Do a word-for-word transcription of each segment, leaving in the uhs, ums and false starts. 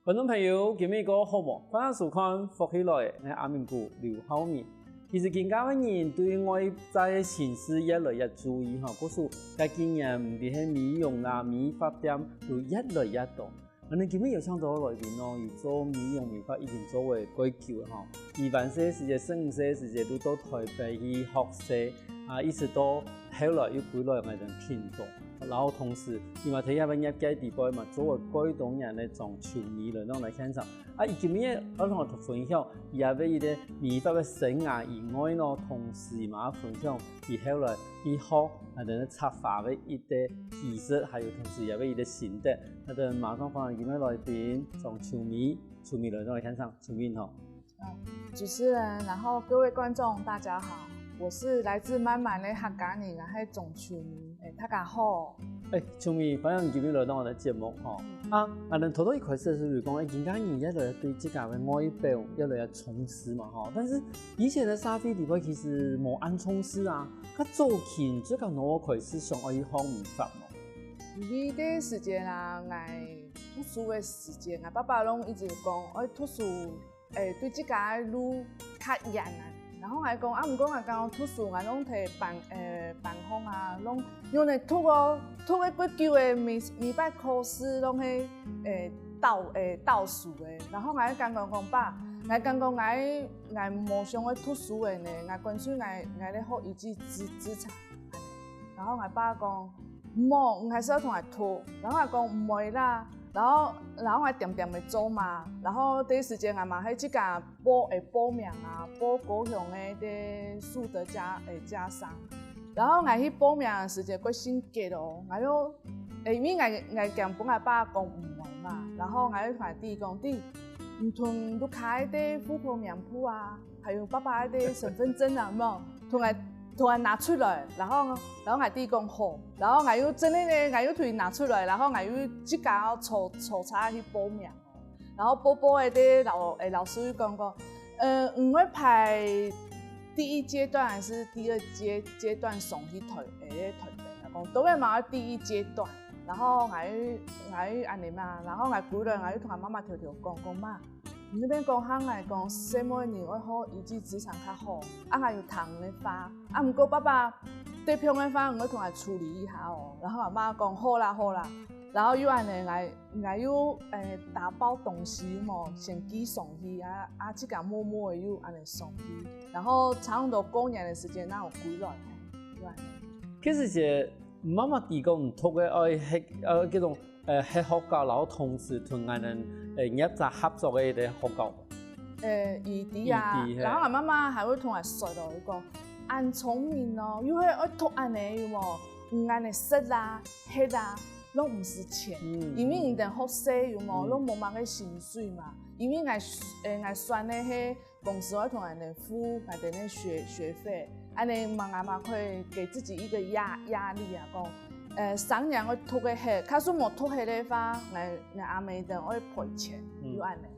觀眾朋友，今晡日過好無？歡迎收看《福氣來了》，𠊎係阿明哥劉浩明。其實今下个人對外在个形式越來越注意吼，故所該今年毋知係美容啊、美髮店都越來越多。𠊎等今晡日有請到來賓哦，佢做美容美髮已經做會蓋久了吼。佢還細个時節，十五歲个時節，都到台北去學習啊，一直到後來又歸來𠊎等屏東。 然後同時，佢嘛在這个業界底背嘛，做了蓋多年个張秋美來到來現場。啊，佢今晡日愛同𠊎分享，佢這个一个美髮个生涯以外呢，同時嘛分享佢後來佢學啊等插花个一个技術，還有同時這个一个心得。𠊎等馬上歡迎今晡日來賓張秋美，秋美來到來現場，秋美好。 主持人，然後各位觀眾，大家好，我是來自滿滿的客家人，𠊎係張秋美，欸，大家好。欸，秋美，歡迎你今晡日來到𠊎个節目吼。啊，𠊎等頭頭一開始个時節講，欸，今下人越來越對自家个外表越來越重視嘛吼。但是以前个社會底背其實無恁重視啊，較早期最較哪位開始想愛去學美髮無？因為該時節啊，𠊎讀書个時節，𠊎爸爸攏一直講，愛讀書 欸，對自家个路較遠啊。然後𠊎講，啊，毋過𠊎講讀書，𠊎攏提班，欸，班項啊，攏用來讀哦，讀个幾久个，每每擺考試攏係，欸，倒，欸，倒數个。然後𠊎感覺講，爸，𠊎感覺𠊎𠊎無想愛讀書个呢，𠊎乾脆𠊎𠊎來學一技之之長。然後𠊎爸講， 無，你還係愛同𠊎讀。然後𠊎講毋會啦，然後然後𠊎恬恬个做嘛，然後第一時間𠊎嘛係自家報欸報名啊，報高雄个个數德家欸家商。然後𠊎去報名个時節，過性急哦，𠊎又欸因為𠊎𠊎驚分𠊎爸講毋會嘛，然後𠊎又同𠊎弟講，弟，你同屋下个个戶口名簿啊， 還有爸爸个身份證啊，有無？同𠊎同𠊎拿出來，然後然後𠊎弟講好，然後𠊎又真个呢，𠊎又同佢拿出來，然後𠊎又自家坐坐車去報名，然後報報个个老欸老師又講講，呃，你會排第一階段還是第二階階段送去台欸台北？講當然嘛第一階段，然後𠊎𠊎恁呢嘛，然後𠊎歸來𠊎又同𠊎媽媽偷偷講講媽， 你該片講喊𠊎講細妹人愛學一技之長較好，啊𠊎有聽你个話，啊毋過爸爸得病个話，你愛同𠊎處理一下哦。然後𠊎媽講好啦好啦，然後又恁呢，𠊎𠊎又欸打包東西嘛，先寄上去啊，啊自家默默个又恁呢上去，然後差毋多過年个時間，𠊎有歸來，又恁呢。其實係媽媽知講你讀个愛係呃該種 呃，係學校，然後同時同𠊎等呃業者合作个一個學校。呃，佢知啊，佢知，嘿。然後𠊎媽媽還會同𠊎說咯，佢講恁聰明哦，又係愛讀恁呢，有無？你恁呢食啦、歇啦，攏毋使錢，嗯，因為你等學生有無，嗯，攏無麼个薪水嘛，因為𠊎呃𠊎算个係 公司會同𠊎等付𠊎等个學學費，恁呢嘛𠊎嘛可以給自己一個壓壓力啊，講，呃，三年愛讀个歇，假使無讀歇个話，𠊎𠊎阿姆等愛賠錢，嗯，就恁呢。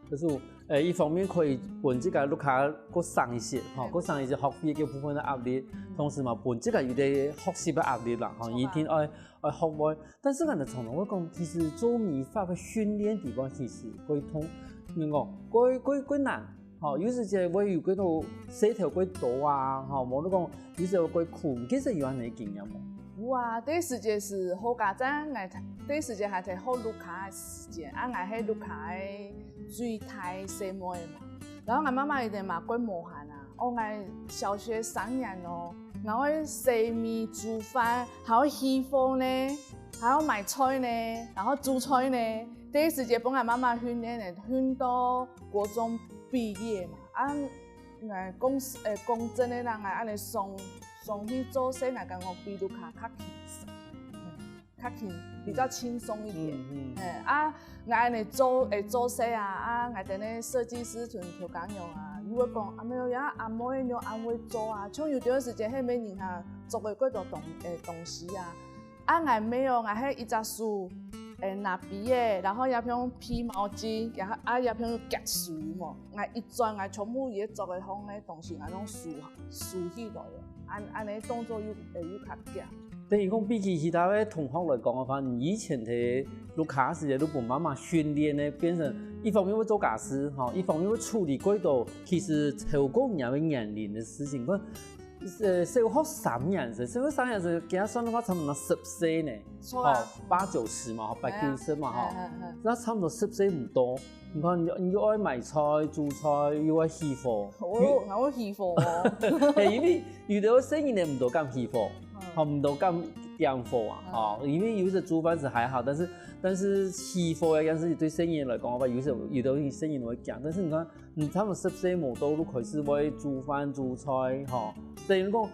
就是，呃，一方面可以分自家屋下過省一些，吼，對，過省一些學費个部分个壓力，嗯，同時嘛分自家有點學習个壓力啦，吼，著啊，一定愛愛學會。 但是𠊎等常常會講，其實做美髮个訓練地方其實會痛，你講會會會難，吼，有時節會有幾多事頭會多啊，吼，無你講有時會苦，其實有恁呢經驗無？有啊，第一時節係好佳哉，𠊎第一時節還在學屋下个時節，啊，𠊎係屋下个最大細妹嘛。然後𠊎媽媽一定嘛會無閒啊，哦，𠊎小學三年哦， 然後洗米煮飯，還要洗貨呢，還要買菜呢，然後煮菜呢。第一時節分𠊎媽媽訓練个，訓到國中畢業嘛。啊，𠊎講實，呃，講真个啦，𠊎恁呢送送去做事，𠊎感覺比屋下較輕鬆。嗯。 較輕，比較輕鬆一點。嗯嗯。嘿，啊，𠊎恁呢做，會做事啊，啊，𠊎等个設計師同調酒師啊，又會講，啊，無有呀，阿妹你恁會做啊，像有段時間，係無人客做个幾多東，欸，東西啊。啊，𠊎無有，𠊎係一隻手，欸，拿杯仔，然後也用皮毛巾，然後啊，也用夾手嘛。𠊎一轉，𠊎全部也做个方个東西，𠊎攏收收起來了。恁恁呢動作又，欸，又較遽。等於講，比起其他个同學來講个話，你以前在屋下時節，你分媽媽訓練个，變成一方面會做家事，吼，一方面會處理幾多其實超過你个年齡个事情。講，呃，小學三年生，小學三年生，給他算的話，差不多十歲呢，吼，八九十嘛，吼，八九十嘛，吼，那差不多十歲毋多。你看，你又愛買菜、煮菜，又愛起火，我有我有起火哦。嘿，因為有的細人仔毋多敢起火，吼，毋多敢點火啊，吼，因為有時煮飯是還好，但是但是起火啊，但是對細人仔來講个話，有時有的細人仔會驚。但是你看，你差不多十歲無多，就開始會煮飯煮菜，吼，等於講，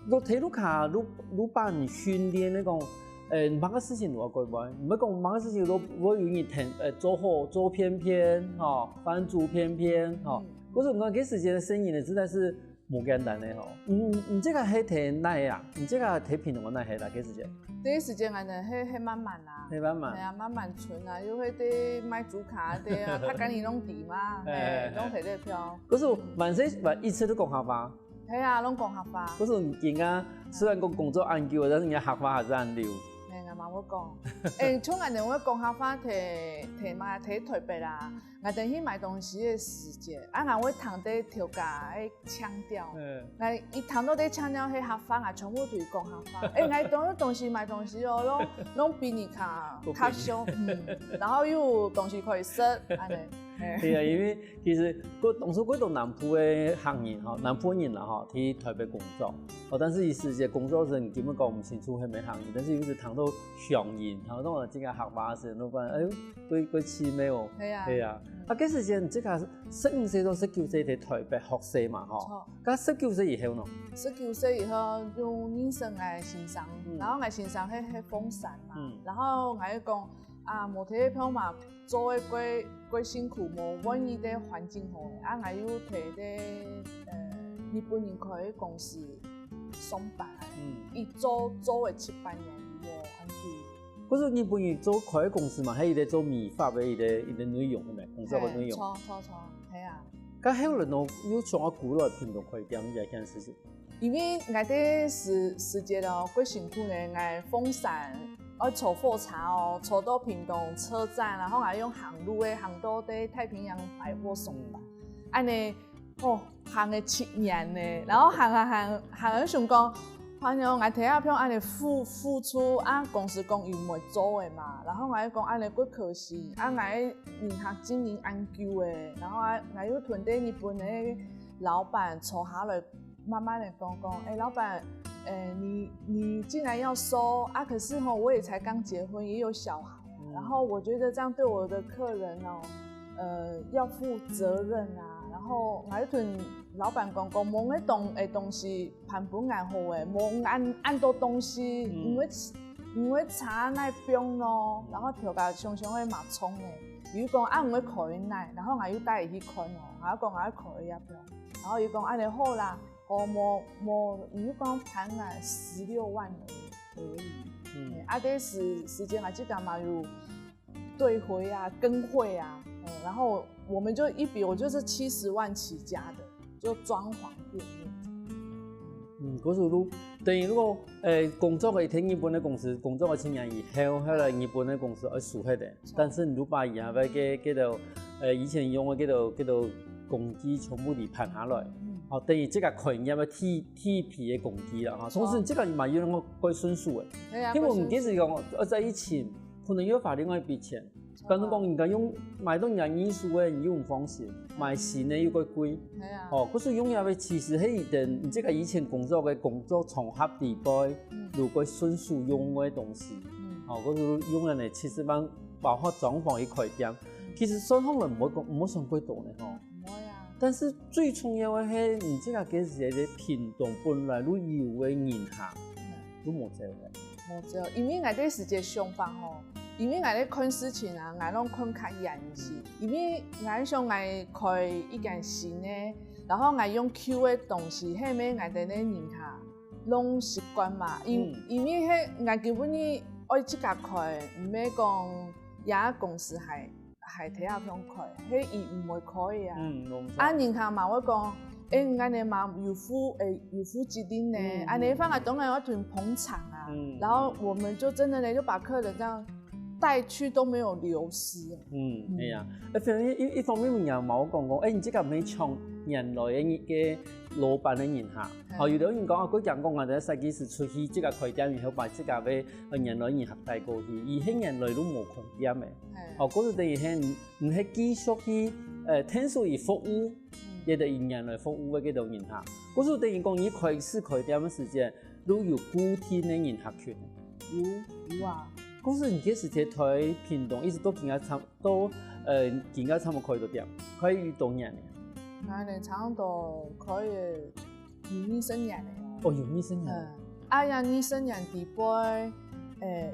你在屋下，你你爸你訓練个講，呃，麼个事情都愛乖乖，毋係講麼个事情都會有人聽，呃，做好做便便，吼，飯煮便便，吼。可是你看，這時節个細人仔實在是無簡單个吼。嗯，你這个係在哪位啊？你這个在屏東哪位啦？這時節？第一時間啊，係係滿滿啊，係滿滿。係啊，滿滿村啊，又會在賣豬卡的啊，他跟你弄底嘛，哎哎，弄在這飄。可是滿細滿一直都講客話。係啊，攏講客話。可是你今啊，雖然講工作恁久，但是你个客話還是恁溜。哎，我媽會講，哎，從來你會講客話，提提嘛，提台北啦。 𠊎等去買東西个時節，啊，𠊎會聽到頭家个腔調，嗯，𠊎一聽到這腔調，係客話，𠊎全部對講客話。哎，𠊎等个東西買東西哦，攏攏比你較較凶，嗯，然後又有東西可以食，安尼。對啊，因為其實過當初過到南部个客人吼，南部人啦吼，去台北工作，哦，但是佢時節工作時，你根本講毋清楚係咩客人，但是有時聽到鄉音，吼，那種這个客話時，那個哎，過過奇妙哦。係啊，係啊，啊，該時間你這个十五歲到十九歲在台北學生嘛，吼，錯。該十九歲以後呢？十九歲以後就認識𠊎先生，嗯然後𠊎先生係係鳳山嘛，嗯然後𠊎就講啊，無提票嘛，做个過過辛苦，無滿意个環境好，啊，𠊎又提个呃日本人開个公司上班，嗯，一做做个七八年，無安久。可是日本人做開个公司嘛，還有在做美髮个一个一个內容，係咪？工作个內容。錯錯錯，係啊。該後來呢，又從阿古來屏東開店這件事情。因為𠊎个時時節哦，過辛苦呢，𠊎鳳山愛坐火車哦，坐到屏東車站，然後𠊎用行路个行到在太平洋百貨上班，安尼哦，行个七年呢，然後行行行行，𠊎想講，朋友，𠊎提下票安尼付付出啊，公司講有無做个嘛，然後𠊎講安尼過可惜，啊，𠊎人客經營恁久个，然後啊，𠊎又同在日本个老闆坐下來。 慢慢的講講，哎，老闆，哎，你你既然要收啊，可是吼，我也才剛結婚，也有小孩啊，然後我覺得這樣對我的客人哦，呃，要負責任啊。然後𠊎同老闆講講，無个東个東西盤分恁好誒，無恁恁多東西，因為因為差那邊咯，然後頭家想想會罵衝誒，比如講啊，我可以來，然後𠊎又帶佢去看哦，然後講𠊎可以啊，然後佢講安尼好啦。 哦，無無，你就講盤啊十六萬而已。嗯，啊，這時時間啊，這个嘛有退回啊、更換啊，嗯，然後我們就一筆，我就是七十萬起家的，就裝潢店面。嗯，可是如等於如果，誒，工作个在日本个公司，工作个七年以後，後來日本个公司愛收起來，但是你就把以後个个个，誒，以前用个个个个工具全部都盤下來。 哦，等於這个開業个第第一批个工具啦，哈，同時這个嘛有兩个个順序个，對啊，因為我不是們其實講，呃，在以前可能又花另外一筆錢，假如講人家用買到人家二手个，你又毋放心，買新个又過貴，對啊，哦，可是用了个其實係等你這个以前工作个工作場合底背，如果順手用个東西，哦，可是用了呢七十萬，包括裝潢一開店，其實算下來毋會講毋會算過多呢，吼。毋會啊。 但是最重要个係，你這个个時个屏東本來就有个人客，都無走个。無錯，因為𠊎个時節想法吼，因為𠊎个看事情啊，𠊎攏看較遠一些。因為𠊎想𠊎開一間新个，然後𠊎用舊个東西，係毋係𠊎等个人客攏習慣嘛？因、因為係𠊎根本你愛自家開，毋係講也公司還 還提下放開，係佢毋會開啊。嗯，我們啊，人客嘛會講，誒，你安尼嘛有負誒有負責任呢，安尼反而當然要同捧場啊。嗯，然后我们就真的呢，就把客人这样带去都没有流失。嗯，嗯，係啊。而且一一方面，人家嘛有講講，哎，你這个毋係像原來个个老闆个人哈。嗯。好，有的人講啊，佢講講啊，在設計師出去這个開店以後，把這个个呃原來人客帶過去，佢係原來都無開店个。係。好，故所等於係毋係繼續去呃，天數以服務，嗯，也等於原來服務个个个人客。故所等於講，你開始開店个時間，都有固定个人客群。有，有啊。故所你个時間在屏東一直到今下差，到呃今下差不多開到店，開幾多年了？𠊎呢，差不多開了有二十年了。哦，有二十年了。嗯，啊，這二十年底背，誒，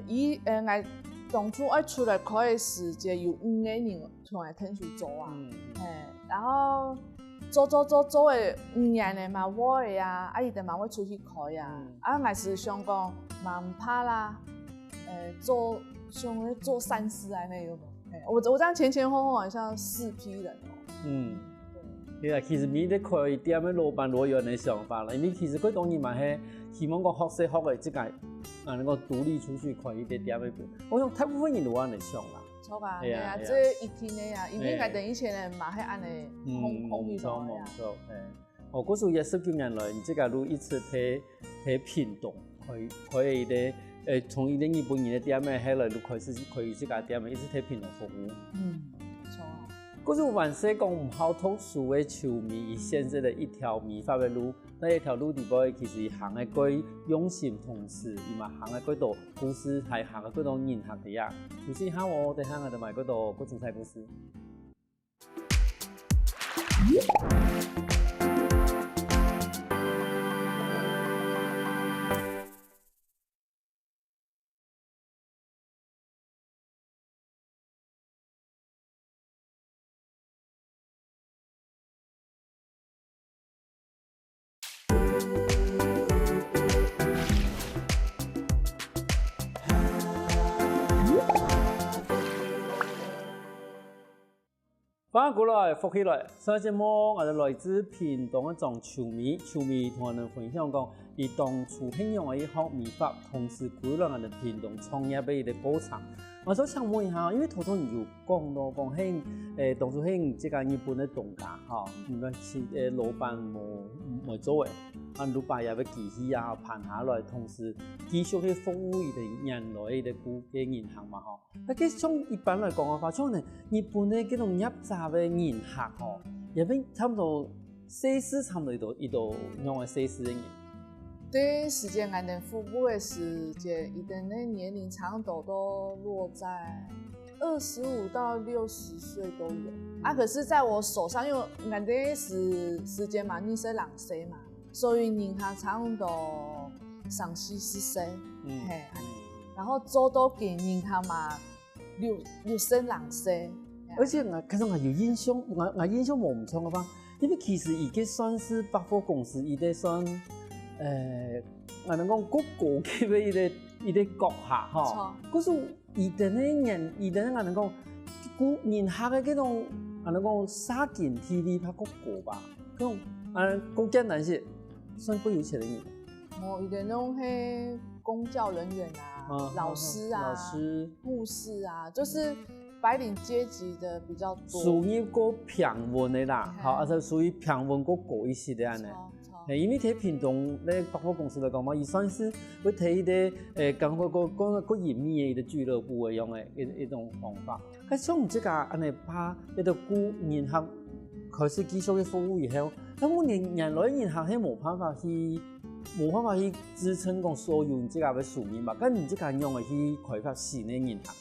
以誒，𠊎當初愛出來開个時節，有五个人同𠊎𢯭手做啊。嗯，嗯。誒，然後做做做做个五年了嘛，會啊，啊，佢等嘛會出去開啊。嗯。啊，𠊎係想講，嘛毋怕啦，誒，做想做善事恁呢有無？誒，我我這樣前前後後好像四批人哦。嗯。對。 對啊，其實每一个開店个老闆都有恁个想法啦，因為其實過多人嘛係希望講學生學个這个，啊，能夠獨立出去開一个店个。我想大部分人都有恁个想啦。著啊，係啊，係啊，係啊。這一定个啊，因為，係，𠊎等以前个嘛係恁呢，嗯，空空一無錯，無錯，係。哦，故所也十九年來，你這个路一直在在屏東開開一个，誒，從一个日本人个店个，後來就開始開自家店个，一直在屏東服務。嗯，無錯。故所還係講毋好讀書个球迷，佢選擇了一條美髮个路，該一條路底背其實佢行个過用心，同時佢嘛行个過多故事，還行个過多人客个呀。有時下哦，等下𠊎等嘛過多過精彩故事。 歡迎過來，福氣來！上一節目，𠊎等來自屏東个張秋美，秋美同𠊎等分享講，佢當初係仰仔去學美髮，同時歸來𠊎等屏東創業个一個過程。𠊎想請問一下，因為頭頭你有講到講，係，誒，當初係你這个日本个東家，吼，你們是，誒，老闆無無做誒，啊，你就把這个機器啊盤下來，同時繼續去服務佢等原來个顧个人客嘛，吼。 該該像一般來講个話，像呢，日本个這種業者个人客吼，也分差不多歲數差不多一到一到仰仔歲數个人。對，時間𠊎等服務个時間，佢等个年齡差不多都落在二十五到六十歲都有。啊，可是在我手上，因為𠊎等个時時間嘛，二十零歲嘛， 所以人客差不多三四十歲，嗯，嘿，嗯。然後做到今人客嘛，六六十零歲。而且𠊎，可是𠊎有印象，𠊎，𠊎印象無毋著个話，因為其實佢个算是百貨公司，佢个算，呃，𠊎等講較高級个一個一個閣下吼。無錯。可是 佢等个人，佢等个𠊎等講，顧人客个這種，𠊎等講社經地位較較高吧。這種，啊，講簡單些，算較有錢个人。哦，佢等攏係公教人員啊，啊，老師啊，啊，老師。護士啊，就是白領階級的比較多。收入較平穩个啦，嘿。吼，啊，就屬於平穩較高一些个恁呢。無錯，無錯。 嘿，因為在屏東个百貨公司來講嘛，佢算是會在一個，誒，感覺較較較隱秘个一個俱樂部个樣个一一種方法。該像你這个恁呢，把一個顧人客開始繼續个服務以後，該𠊎等原來人客係無辦法去，無辦法去支撐講所有你這个个收入嘛。該你這个仰仔去開發新个人客？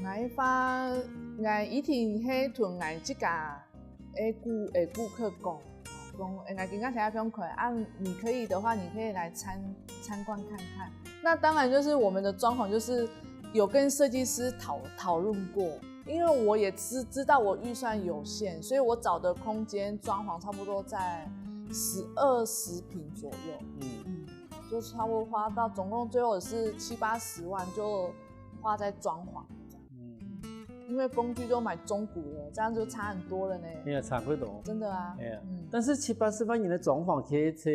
𠊎个話，𠊎一定係同𠊎自家个顧个顧客講，講，誒，𠊎今下想要不用開，啊，你可以的話，你可以來參參觀看看。那當然就是我們的裝潢就是有跟設計師討討論過，因為我也知知道我預算有限，所以我找的空間裝潢差不多在十二十坪左右，嗯，嗯，就差不多花到總共最後是七八十萬就 花在裝潢這樣。嗯，因為工具就買中古的，這樣就差很多了呢。沒有差不多。真的啊，哎呀，嗯，但是七八十萬元个裝潢，其實在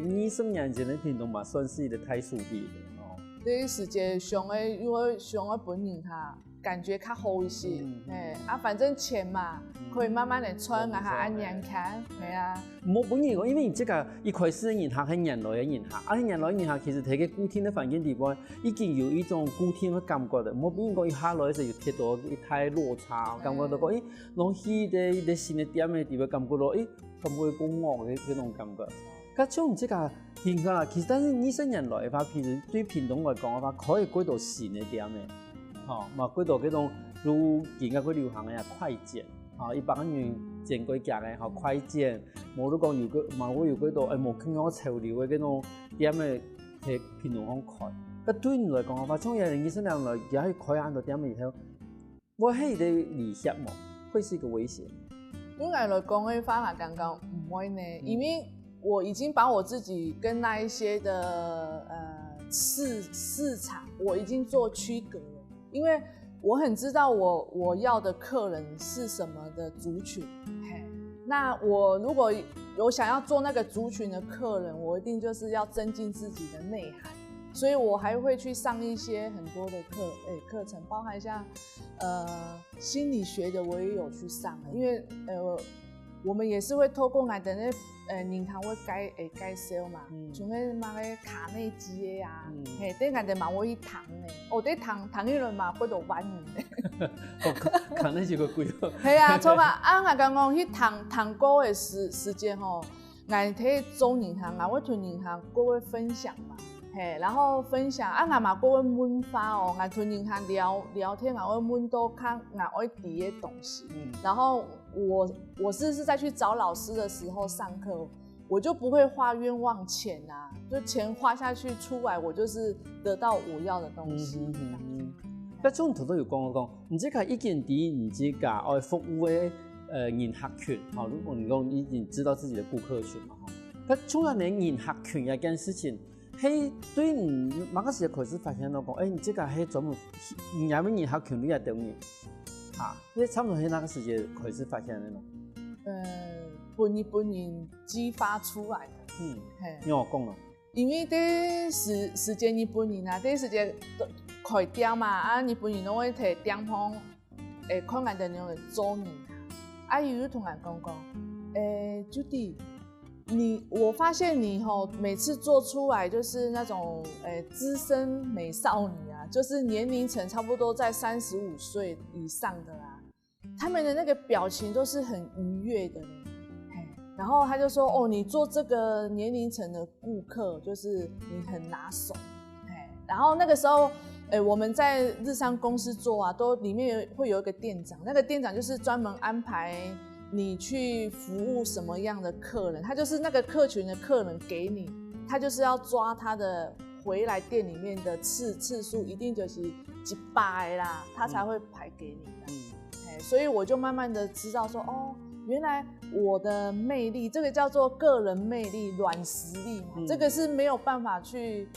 二十年前个屏東嘛，算是一個大手筆了哦。這个時節想愛又愛想愛分人家感覺較好一些，嗯，嗯。嘿，啊，反正錢嘛，嗯。可以慢慢的賺，慢慢賺，啊，還恁年輕，嘿。嘿啊。無分人講，因為你這个一開始个人客係原來个人客，啊，原來个人客其實在一个固定个環境底背，已經有一種固定个感覺了。無分人講一下來就有忒大一大落差，感覺到講，嗯。誒，攏去一个，一个新个店个底背，感覺到，誒，感覺講惡个這種感覺。 該像你這个情況啦，其實但是二十年來个話，其實對屏東來講个話，開過多新个店个，吼，嘛過多這種如今个過流行个啊，快剪，吼，一般人剪過腳个，吼，快剪，無就講有个，嘛會有過多，誒，無共樣潮流个這種店个，在屏東項開。該對你來講个話，從二零二十年來，也去開恁多店以後， 會係一个威脅無？會是一个威脅？對𠊎來講个話，𠊎感覺毋會呢，嗯。因為我已經把我自己跟那一些的，呃，市，市場，我已經做區隔了。因為我很知道我，我要的客人是什麼的族群。嘿，那我如果有想要做那個族群的客人，我一定就是要增進自己的內涵。所以我還會去上一些很多的課，誒，課程，包含像 呃，心理學的我也有去上，因為，呃，我們也是會透過𠊎等个，呃，人客會介，誒，介紹嘛，嗯。像該麼个卡內基个啊，嗯。嘿，等𠊎等嘛會去聽呢。哦，對聽，聽一輪嘛，幾多萬呢。哦，卡內基个貴哦。係啊，著啊，啊，𠊎剛剛去聽，聽過个時，時間吼， 𠊎在做人客，𠊎會同人客過會分享嘛，嘿，然後分享，啊，𠊎嘛過會問話哦，𠊎同人客聊，聊天，𠊎會問到較𠊎愛知个東西。嗯。然後我，我是，是再去找老師的時候上課，我就不會花冤枉錢啊，就錢花下去出來，我就是得到我要的東西。嗯，嗯，嗯，嗯。該像頭先有講過講，你這个已經知你自家愛服務个，呃，人客群，吼，如果你講已經知道自己的顧客群嘛，吼，該像恁樣人客群這件事情，係對你麼个時節開始發現到講，誒，你這个係專門，你這个人客群裡个等人，啊，該差不多係哪个時節開始發現个呢？呃，分日本人激發出來的。嗯，嘿。你有講哦。因為這時，時間日本人啊，這時間都開店嘛，啊，日本人都會在店方 誒，看𠊎等仰仔做人啊。啊，佢又同𠊎講講，誒，Judy，你，我發現你吼，每次做出來就是那種，誒，資深美少女啊，就是年齡層差不多在三十五歲以上的啊，他們的那個表情都是很愉悅的呢。嘿，然後他就說，哦，你做這個年齡層的顧客，就是你很拿手。嘿，然後那個時候，誒，我們在日商公司做啊，都裡面有，會有一個店長，那個店長就是專門安排你去服務什麼樣的客人，他就是那個客群的客人給你，他就是要抓他的回來店裡面的次，次數一定就是一百个啦，他才會排給你的。嗯。嘿，所以我就慢慢地知道說，哦，原來我的魅力，這個叫做個人魅力、軟實力嘛，嗯。這個是沒有辦法去，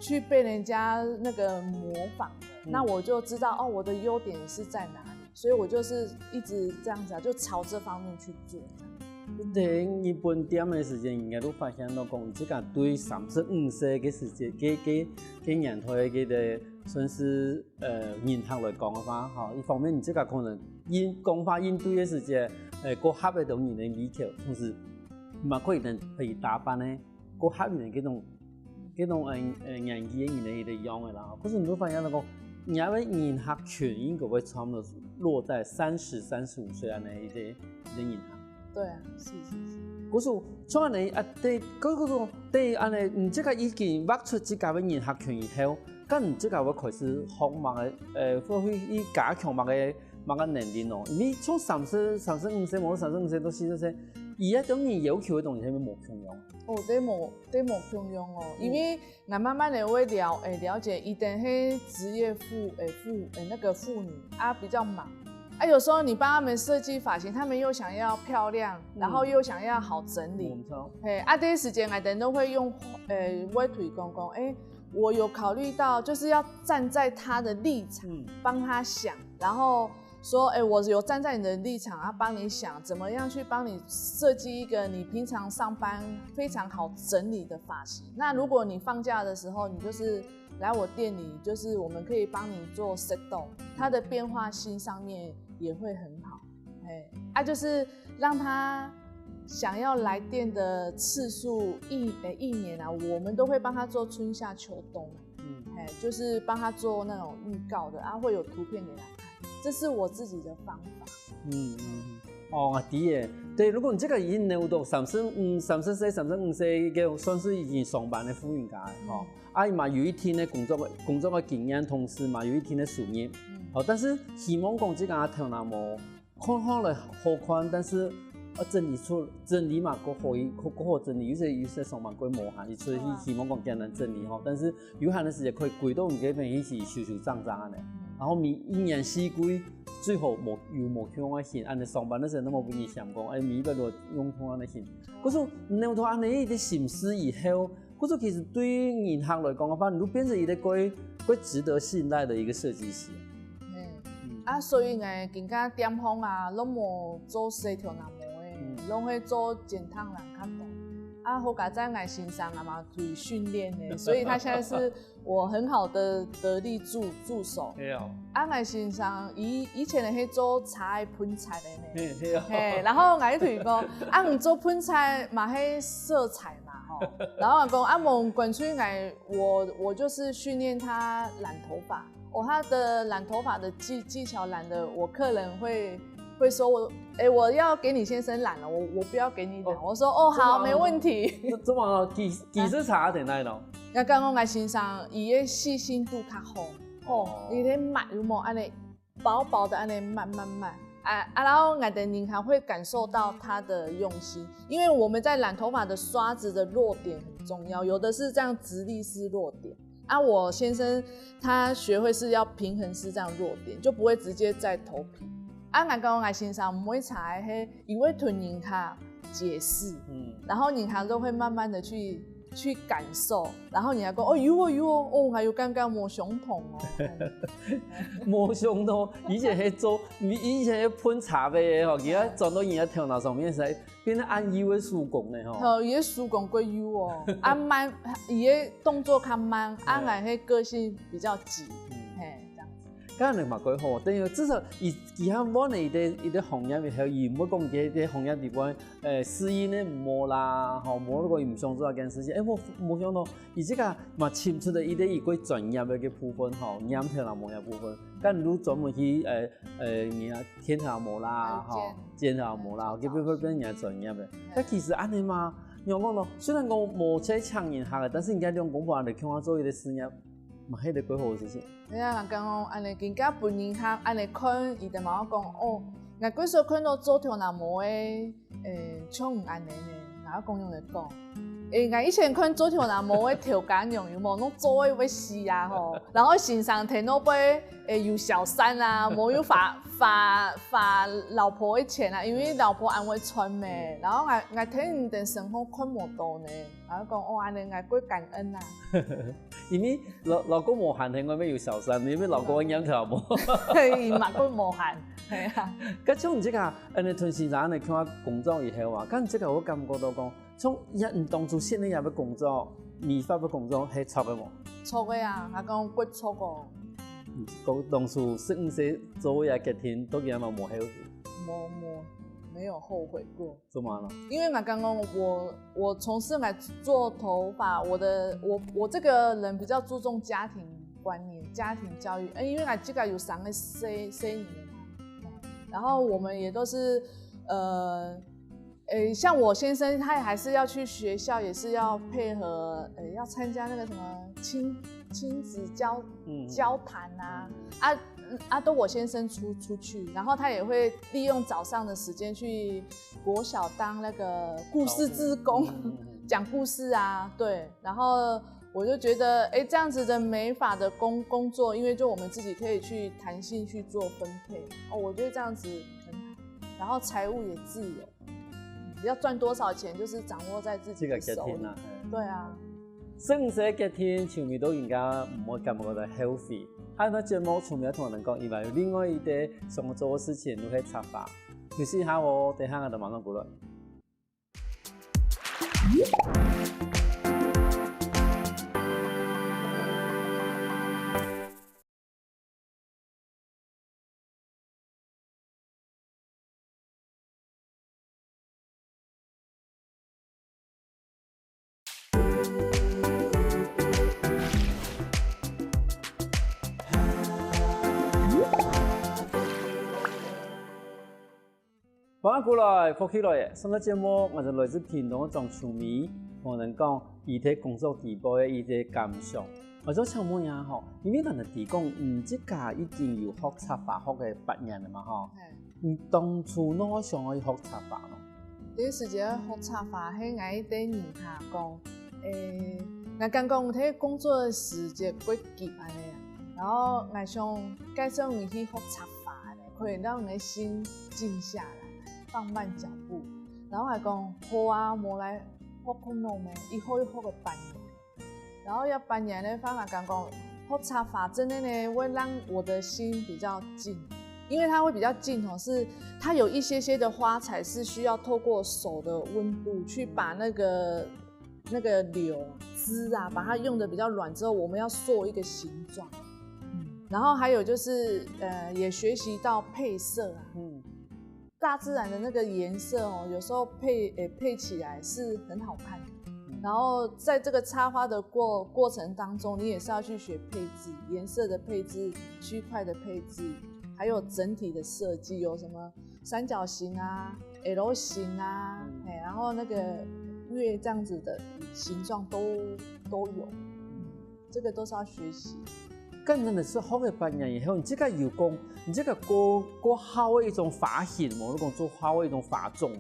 去被人家那個模仿的。嗯。那我就知道，哦，我的優點是在哪裡，所以我就是一直這樣子啊，就朝這方面去做。在日本店个時間，應該都發現到講，自家對三十五歲个時間，个，个，个年代个个算是，呃，人客來講个話，吼，一方面你自家可能應，講話應對个時節，呃，過合得到人个胃口，同時嘛可以等可以打扮呢，過合人个這種，這種，呃，呃，年紀个人个一個樣个啦。可是你會發現到講，人家个人客群應該會差不多落在三十、三十五歲恁樣一個，一個人客。 對啊，是，是，是。故所，像恁樣啊，對，个，个，个，對，恁樣，你自家已經挖出自家个人客群以後，該你自家會開始學麼个，呃，會去加強麼个，麼个能力咯？因為像三十、三十五歲，無論三十五歲到四十歲，佢个對人要求个東西係無共樣。哦，對無，對無共樣哦，嗯。因為 𠊎慢慢地會了，誒，了解，佢等係職業婦，誒，婦，誒，那個婦女啊，比較忙。啊，有時候你幫他們設計髮型，他們又想要漂亮，嗯。然後又想要好整理。沒錯。嘿，啊，這些時間𠊎等都會用，誒，會同佢講講，誒，我有考慮到，就是要站在他的立場，嗯。幫他想，然後说，哎，我有站在你的立场啊，帮你想怎么样去帮你设计一个你平常上班非常好整理的发型。那如果你放假的时候，你就是来我店里，就是我们可以帮你做 set up，它的变化性上面也会很好。哎，啊，就是让他想要来店的次数一呃一年啊，我们都会帮他做春夏秋冬。嗯，哎，就是帮他做那种预告的啊，会有图片给他看。这是我自己的方法。嗯嗯。哦，啊，知个。对，如果你这个已经留到三十五、三十岁、三十五岁，个算是已经上班的妇女家了吼。啊，嘛有一定的工作个工作个经验，同时嘛有一定的收入。嗯。好，但是希望讲这个头那毛看好了好看，但是要整理出整理嘛，过好一过过好整理，有些有些上班过无閒，你出去希望讲简单整理吼，但是有閒的时间可以归到你这边一起修修整整的。然后你一年四季最好无有无共样个型，安尼上班个时候，那么不你想讲，哎，每一个都用同样个型。可是你有到安尼一个心思以后，可是其实对于人客来讲个话，你都变成一个过过值得信赖的一个设计师。嗯，啊，所以呢，今个店方啊，拢无做细条那毛的，拢会做简单人较多。啊，好佳哉我先生啊嘛，可以训练的，所以他现在是我很好的得力助助手。对哦。啊，我先生以以前的去做茶的盆栽的呢。嘿，对哦。嘿，然后我就同佢讲，啊，你做盆栽嘛，迄色彩嘛，吼。然后我讲，啊，无关系，我我就是训练他染头发。哦，他的染头发的技技巧染的，我客人会会说我，哎，我要给你先生染了，我我不要给你染。我说，哦，好，没问题。这这么技技术差在哪咯？那刚刚我先生，伊个细心度较好，哦，伊个抹有无安尼薄薄的安尼慢慢慢，啊啊，然后我的人还会感受到他的用心，因为我们在染头发的刷子的落点很重要，有的是这样直立式落点，啊，我先生他学会是要平衡式这样落点，就不会直接在头皮。啊，我讲我先生毋會差个，伊會同人家解释，嗯，然后人家都会慢慢的去去感受，然后你还讲哦有哦有哦哦，还有刚刚无相同哦。无相同，以前迄做，以前迄喷茶杯的吼，而家转到人家头脑上面是变得按油的手工呢吼。好，伊个手工过油哦，啊慢，伊个动作较慢，啊，俺个个性比较急，嘿，这样子。刚才嘛过好，等于至少以以后我呢，一个一个行业以后，伊毋会讲这这行业里边，呃，适应的无啦，吼，无如果伊毋想做这件事情，哎，我无想到 伊这个嘛，清楚的，伊个一个专业的个部分吼，染头啦毛个部分，但如专门去呃呃，你啊，染头毛啦，吼，染头毛啦，基本会变人专业的。但其实安尼嘛，你讲咯，虽然讲无在抢人客个，但是人家两公婆安尼共下做一个事业，嘛，迄个过好个事情。对啊，人讲哦，安尼更加分人客安尼看，伊就嘛讲哦，人家所看到做头那毛个。 诶，像你安尼呢，哪个公用的讲？诶，我以前看做头那毛个头家娘有无，弄做个要死啊吼，然后身上听到背，诶，有小三啊，无有发发发老婆的钱啊，因为老婆安慰穿咩，然后我我听你等生活看无到呢，然后讲哦，安尼我过感恩啊。因为老老公无闲，另外面有小三，因为老公个念头无。对，嘛过无闲，系啊。搿像你这个 安尼同先生安尼看工作以后啊，但这个我感觉到讲，从也你当初现在也要工作，你发要工作，系错个无？错个啊，我讲骨错个。讲当初十五岁做也决定，到底有没有后悔？没没没有后悔过。怎么了？因为我刚刚我我从事来做头发，我的我我这个人比较注重家庭观念、家庭教育，呃，因为我这个有三个 C C 年嘛，然后我们也都是呃。诶，像我先生，他还是要去学校，也是要配合，呃，要参加那个什么亲亲子交交谈啊，啊啊，都我先生出出去，然后他也会利用早上的时间去国小当那个故事志工，讲故事啊，对，然后我就觉得，哎，这样子的美发的工工作，因为就我们自己可以去弹性去做分配，哦，我觉得这样子很好，然后财务也自由。 要赚多少钱，就是掌握在自己的手里。对啊。生死决定，全部都应该毋会感觉到后悔。啊，該節目除了同人講以外，有另外一個想做个事情，就係插花。休息一下哦，等下𠊎就馬上過來。歡迎過來，福氣來了！上個節目，𠊎就來自屏東个莊秋米，同人講佢在工作底背个一個感想。𠊎想請問一下吼，因為𠊎等知講，你自家已經有學插花學个八年了嘛吼？係。你當初哪會想愛學插花呢？第一時間學插花，係𠊎對人客講，誒，𠊎感覺𠊎在工作个時間過急恁樣啊，然後𠊎想介紹你去學插花恁樣，可以讓你的心靜下來，放慢腳步。然後還講好啊，無來學看咯咩，一學就學个半年。 然後要半年的話，我感覺學插花真的呢，會讓我的心比較靜，因為它會比較靜哦，是它有一些些的花材是需要透過手的溫度去把那個那個柳啊、枝啊，把它用的比較軟之後，我們要塑一個形狀。嗯，然後還有就是呃，也學習到配色啊，嗯，大自然的那個顏色哦，有時候配，誒，配起來是很好看的。然後在這個插花的過，過程當中，你也是要去學配置，顏色的配置、區塊的配置，還有整體的設計，有什麼三角形啊、L形啊，嗯，誒，然後那個月這樣子的形狀都，都有。嗯，這個都是要學習。該你學个八年以後，你自家有講，你自家過，過好个一種髮型無？你講做好个一種髮種。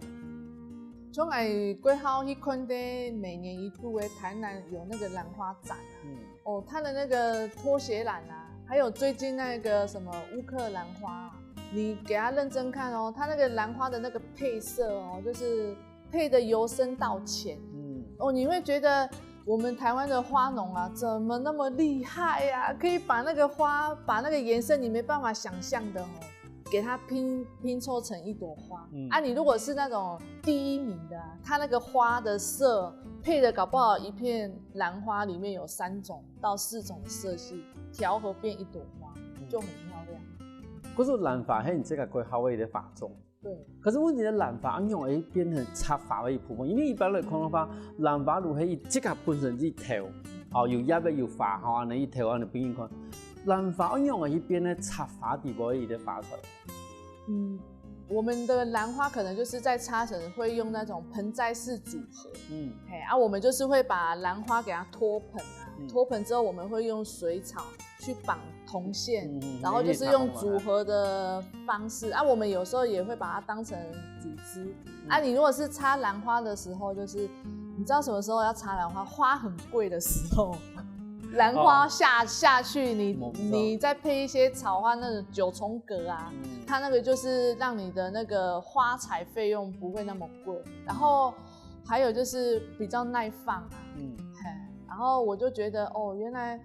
像𠊎過好去看个每年一度个台南有那個蘭花展啊，嗯，哦，它的那個拖鞋蘭啊，還有最近那個什麼烏克蘭花啊，你給它認真看哦，它那個蘭花的那個配色哦，就是配得由深到淺。嗯，哦，你會覺得我們台灣的花農啊，怎麼那麼厲害呀？可以把那個花，把那個顏色你沒辦法想像的哦，給它拼，拼湊成一朵花。嗯，啊，你如果是那種第一名的啊，它那個花的色配的搞不好一片蘭花裡面有三種到四種的色系，調和變一朵花，嗯，就很漂亮。可是蘭花係你自家過好个一個髮種。 對。可是問題係蘭花仰會變成插花个一部分？因為一般來講个話，蘭花就係佢自家本身一頭，哦，有葉仔有花，吼，恁樣一頭恁樣分人看。蘭花仰會去變成插花底背个花材？嗯，我們的蘭花可能就是在插時會用那種盆栽式組合，嗯，嘿，啊，我們就是會把蘭花給它脫盆啊，嗯，脫盆之後我們會用水草 去綁銅線，嗯，然後就是用組合的方式啊，我們有時候也會把它當成組織。啊，你如果是插蘭花的時候，就是你知道什麼時候要插蘭花？花很貴的時候，蘭花下，哦，下去，你，沒錯，你再配一些草花，那種九重葛啊，嗯，它那個就是讓你的那個花材費用不會那麼貴。然後還有就是比較耐放啊，嗯，嘿，然後我就覺得哦，原來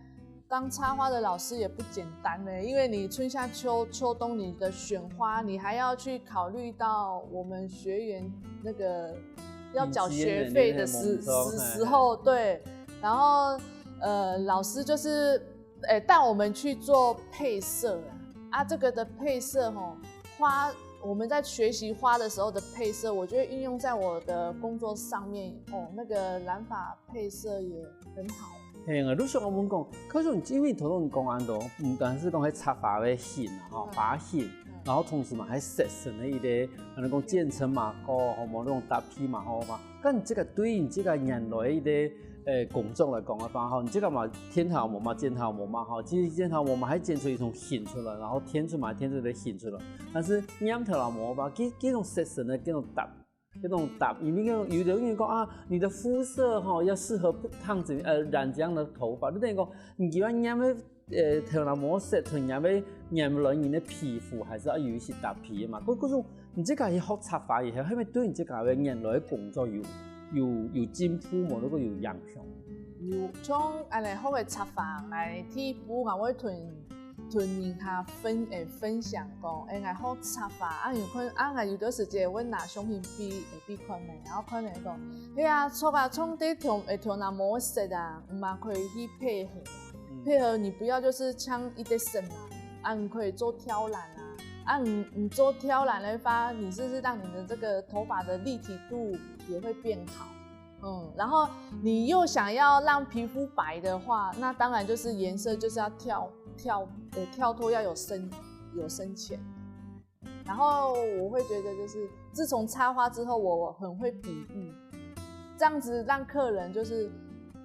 當插花的老師也不簡單呢，因為你春夏秋，秋冬你的選花，你還要去考慮到我們學員那個要繳學費的時，時，時候，對，然後，呃，老師就是，呃，帶我們去做配色啊，啊，這個的配色吼，花，我們在學習花的時候的配色，我覺得運用在我的工作上面，哦，那個染髮配色也很好。 係啊，你想𠊎問講，可是因為頭先你講恁多，毋單係講係插花个型啊，吼，嗯，花型，嗯，然後同時嘛，還色神个一個，可能講漸層嘛，吼，吼，無那種搭配嘛，吼嘛。該你這個對於你這個原來个，呃，工作來講个話，吼，你這個嘛，剪頭毛嘛，剪頭毛嘛，吼，其實剪頭毛嘛，還剪出一種型出來，然後剪出嘛，剪出一個型出來。但是染頭毛嘛，這，這種色神个，這種搭 該種搭，因為有的人講啊，你的膚色吼，要適合不同種，呃，染這樣的頭髮。你等於講，你喜歡染个，呃，頭那毛色，同染个染來你的皮膚還是要有一些搭配的嘛。故，故所，你這個去學插花以後，係毋係對你這個个原來个工作有，有，有進步無？如果有影響？有，像恁樣學个插花，來第一步，𠊎會同同人家分，誒，分享講，誒，𠊎好插花，啊，有可能，啊，𠊎有段時間會拿相片俾，誒，俾看咩，然後看人講，係啊，著啊，像這條，誒，頭那毛色啊，毋嘛可以去配合，配合你不要就是像一個色嘛，啊，你可以做挑染啊，啊，你，你做挑染的話，你是不是讓你的這個頭髮的立體度也會變好？ 嗯，然後你又想要讓皮膚白的話，那當然就是顏色就是要調調呃調脫要有深有深浅。然后我会觉得就是自从插花之后，我很会比喻，这样子让客人就是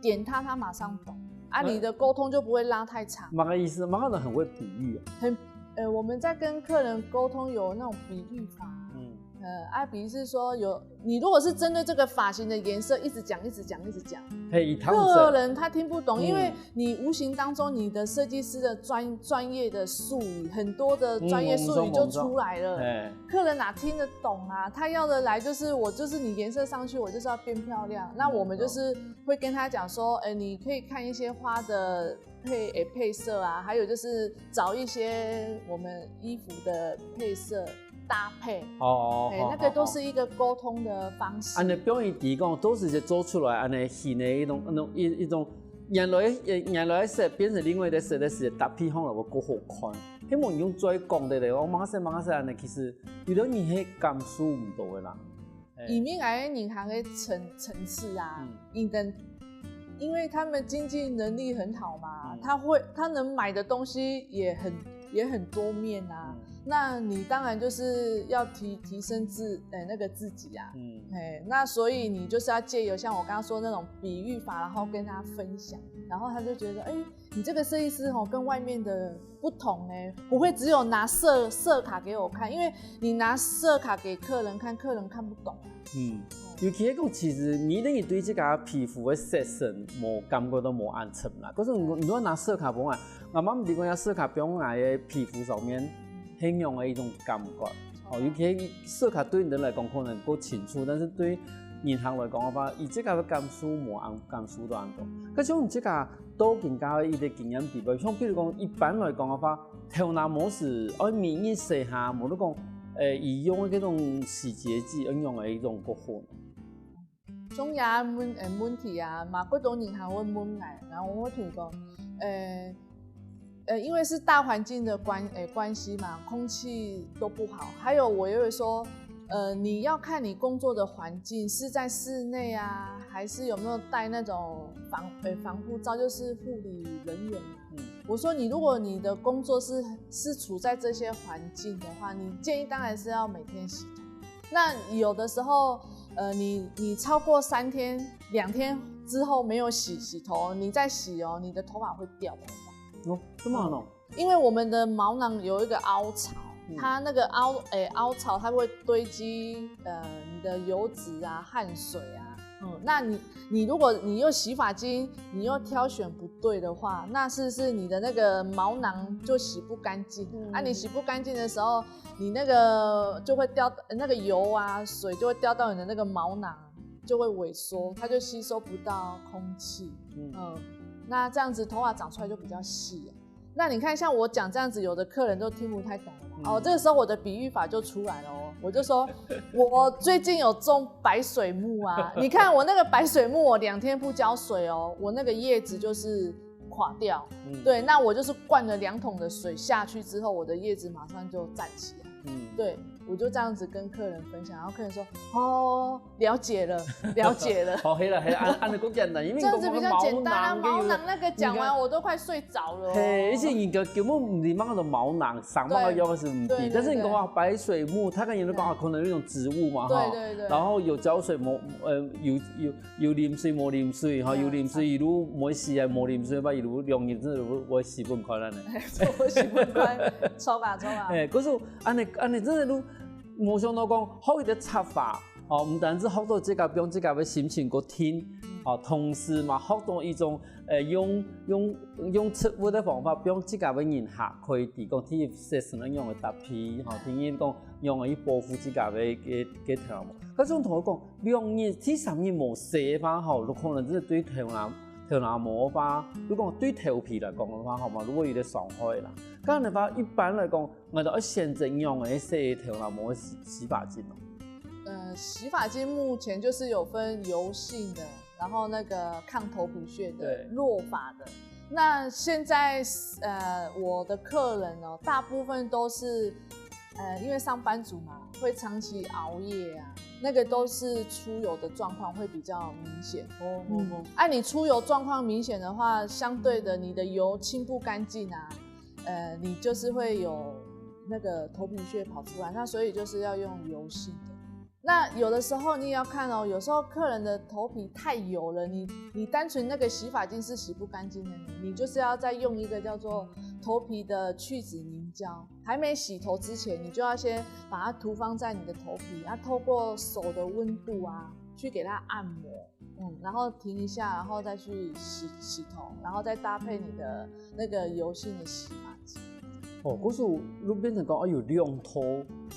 点他，他马上懂，啊，你的沟通就不会拉太长。蛮个意思，蛮个人很会比喻啊。很呃，我们在跟客人沟通有那种比喻法，嗯。呃，啊，比喻是说有你如果是针对这个发型的颜色一直讲、一直讲、一直讲，嘿，一趟客人他听不懂，因为你无形当中你的设计师的专专业的术语，很多的专业术语就出来了。哎，客人哪听得懂啊？他要的来就是我就是你颜色上去，我就是要变漂亮。那我们就是会跟他讲说，哎，你可以看一些花的配诶配色啊，还有就是找一些我们衣服的配色搭配。哦，哎，那个都是一个沟通的方式。安尼表演提供都是做出来安尼新的一种那种一一种原来原来色变成另外的色的时，搭配方来会更好看。希望用最讲的咧，我马上马上安尼，其实有的人是感受唔到的啦。以明来个银行的层层次啊，嗯，等，因为他们经济能力很好嘛，他会他能买的东西也很也很多面啊。那你当然就是要提提升自呃那个自己啊，嗯，哎，那所以你就是要借由像我刚刚说那种比喻法，然后跟他分享，然后他就觉得，哎，你这个设计师吼跟外面的不同哎，不会只有拿色色卡给我看，因为你拿色卡给客人看，客人看不懂。嗯，尤其讲，其实你等于对自家皮肤的色深，无感觉到无安全啦。可是你你若拿色卡分啊，慢慢你讲要色卡放在个皮肤上面，很样的一种感觉。哦，尤其色卡对人来讲可能够清楚，但是对银行来讲的话，伊自家个感受无安感受到安多。可是你自家都更加一个经验底背，像比如讲一般来讲的话，头那毛是爱每日洗下，无你讲，诶，伊用的这种洗洁剂，用的一种过后。 中牙问呃问题啊，嘛，过多人还会问来，然后我会听讲，呃呃，因为是大环境的关呃关系嘛，空气都不好，还有我也会说，呃，你要看你工作的环境是在室内啊，还是有没有戴那种防呃防护罩，就是护理人员嘛。嗯，我说你如果你的工作是是处在这些环境的话，你建议当然是要每天洗头。那有的时候，呃，你你超过三天、两天之后没有洗洗头，你再洗哦，你的头发会掉头发。哦，这么好弄？因为我们的毛囊有一个凹槽，它那个凹诶凹槽它会堆积呃你的油脂啊、汗水啊。嗯，那你你如果你用洗发精，你又挑选不对的话，那是不是你的那个毛囊就洗不干净？啊，你洗不干净的时候，你那个就会掉那个油啊、水就会掉到你的那个毛囊，就会萎缩，它就吸收不到空气。嗯，那这样子头发长出来就比较细啊。那你看，像我讲这样子，有的客人都听不太懂了嘛。哦，这个时候我的比喻法就出来了哦，我就说，我最近有种白水木啊，你看我那个白水木，我两天不浇水哦，我那个叶子就是垮掉。对，那我就是灌了两桶的水下去之后，我的叶子马上就站起来。嗯，对，我就这样子跟客人分享，然后客人说，哦，了解了，了解了。好，黑了黑了，啊，啊，你讲简单，因为这样子比较简单啊，毛囊那个讲完我都快睡着了。嘿，而且你根根本你那个毛囊，上那个药是唔对，但是你讲啊白水木，他跟你讲啊，可能有一种植物嘛，哈，对对对，然后有浇水，没呃有有有淋水没淋水哈，有淋水一路没洗啊，没淋水吧，一路两日真的我洗不快了呢，我洗不快，抽吧抽吧。哎，可是安尼安尼真的都。 无想到讲，好一个插花，哦，毋单止学到自家用自家个心情个听，哦，同时嘛学到一种，呃，用用用植物个方法，用自家个人客可以提供第一些是能用个搭配，吼，第二讲用个去保护自家个个个头毛。可是同我讲，两日、第三日无洗个话，吼，有可能真个对头毛頭那毛个話，如果對頭皮來講个話，好無？如果有點傷害啦，該樣个話，一般來講，𠊎兜愛選擇仰般个洗頭那毛个洗洗髮精哦。呃，洗发精目前就是有分油性的，然后那个抗头皮屑的、对落发的。那现在呃，我的客人哦，大部分都是呃，因为上班族嘛，会长期熬夜啊，那个都是出油的状况会比较明显。哦嗯，啊，你出油状况明显的话，相对的，你的油清不干净啊，呃，你就是会有那个头皮屑跑出来，那所以就是要用油性的。那有的时候你也要看哦，有时候客人的头皮太油了，你你单纯那个洗发精是洗不干净的，你你就是要再用一个叫做头皮的去脂凝胶，还没洗头之前，你就要先把它涂放在你的头皮，要透过手的温度啊，去给它按摩，嗯，然后停一下，然后再去洗洗头，然后再搭配你的那个油性的洗发精。哦，故所就變成講，哦，有兩道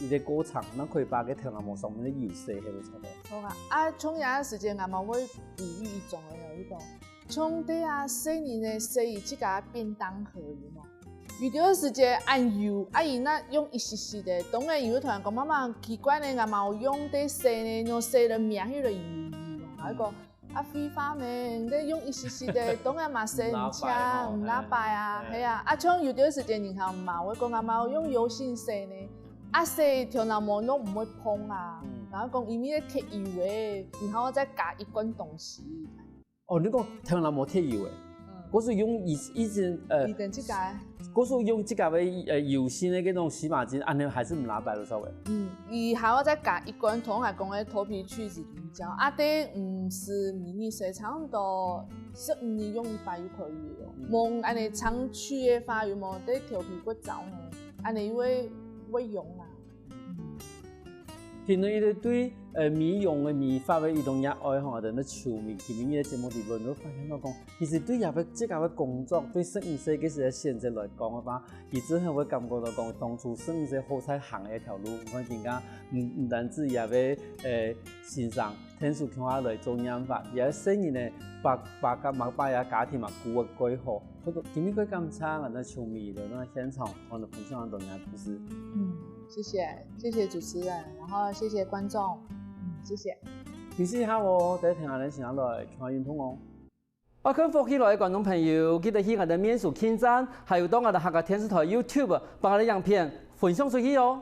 一个過程，那可以把个頭那毛上面个油洗，係毋係？好啊，啊，冲牙个时间，阿妈会比喻一种个，有一种，冲对啊，洗人呢，洗自家便当盒有无？有段时间按油，啊，伊那用一息息的，当然有个同人讲，妈妈奇怪呢，阿妈有用在洗呢，用洗了面去了油油，还讲。啊，废话咩，你用一息息的，当然嘛洗唔清，拿白吼唔拿白啊，嘿系啊。啊，像有段时间人家嘛，我讲阿妈用油性洗呢，啊，洗头那毛都唔会蓬啊，嗯然后讲因为贴油诶，然后再加一罐东西。哦，你讲头那毛贴油诶，嗯，故所用以以前呃你，等这个，故所用自家个呃油性个那种洗发精，安尼还是唔拿白了稍微。嗯，伊还要再加一罐同我讲个头皮去脂凝胶，啊，得嗯是迷你水差不多十五日用一擺就可以了。嗯望安尼长期的话，有无得头皮骨燥呢？安尼会会用啊。今日一个对呃美容个美发个一种热爱吼，等到球迷，今日一个节目里面，你会发现到讲，其实对也个自家个工作，对十五岁个时个选择来讲个话，佢真系会感觉到讲，当初十五岁好在行个一条路，你看今家唔唔单止也个呃先生，天数共下来做染发，也个生意呢，把把家把把也家庭嘛顾个过好。不过今日个感谢，俺个球迷来到现场，我们分享很多人的故事。嗯，谢谢谢谢主持人，然后谢谢观众，嗯，谢谢。休息一下哦，等下听下人请下来，看运动哦。爱看福气来的观众朋友，记得去俺的面书网站，还有到俺的客家电视台YouTube，把俺的影片分享出去哦。